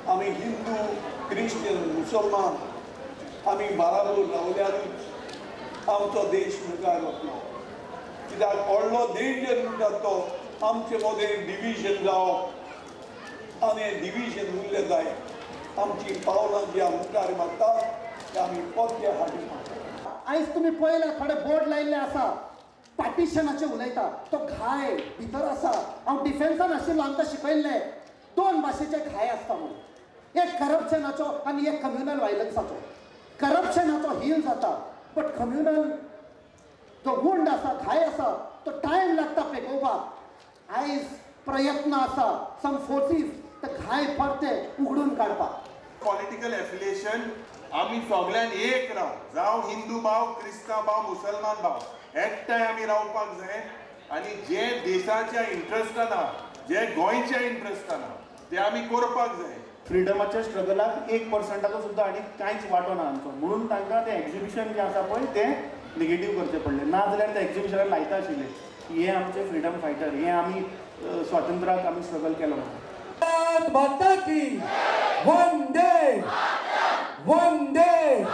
आमी हिंदू, क्रिश्चन, मुसलमान आमी बाराबर रावल्यारूच आमचो देश मुखार वतलो. कित्याक व्हडलो डेंजर म्हणटा तो आमचे मदें डिविजन जावप आनी डिविजन उरलें जाय. आमची पावलां जी मुखार मारतात ते आमी परते हाडून. आयज तुमी पळयला थोडे बोर्ड लायिल्ले आसा, पार्टिशनाचे उलयता, तो घाय भितर आसा. हांव डिफेन्सान आशिल्लो, आमकां शिकयल्लें दोन भाशेचे घाय आसता म्हणून, एक करप्शनाचो आनी एक कम्युनल वायलन्साचो. करप्शनाचो हील जाता, बट कम्युनल जो वुंड आसा, घाय आसा, तो टायम लागता पेकोवपाक. आयज प्रयत्न आसा सम फोर्सीस ते घाय परते उगडून काडपाक. पॉलिटिकल एफिलिएशन आमी सगळ्यान एक राव, जावं हिंदू भाव, क्रिस्तांव भाव, मुसलमान भाव, एकठांय आमी रावपाक जाय आनी जे देशाच्या इंट्रस्टान आहा, जे गोंयच्या इंट्रस्टान आहा ते आमी करपाक जाय. फ्रिडमाच्या स्ट्रगलाक 1%चो सुद्दां आनी कांयच वांटो ना आमचो, म्हणून तांकां तें एग्जिबिशन जें आसा पळय तें निगेटीव करचें पडलें. ना जाल्यार तें एग्जिबिशनाक लायता आशिल्लें की हे आमचे फ्रिडम फायटर, हे आमी स्वातंत्र्याक आमी स्ट्रगल केलो म्हणून. भारत माता की, वंदे वंदे.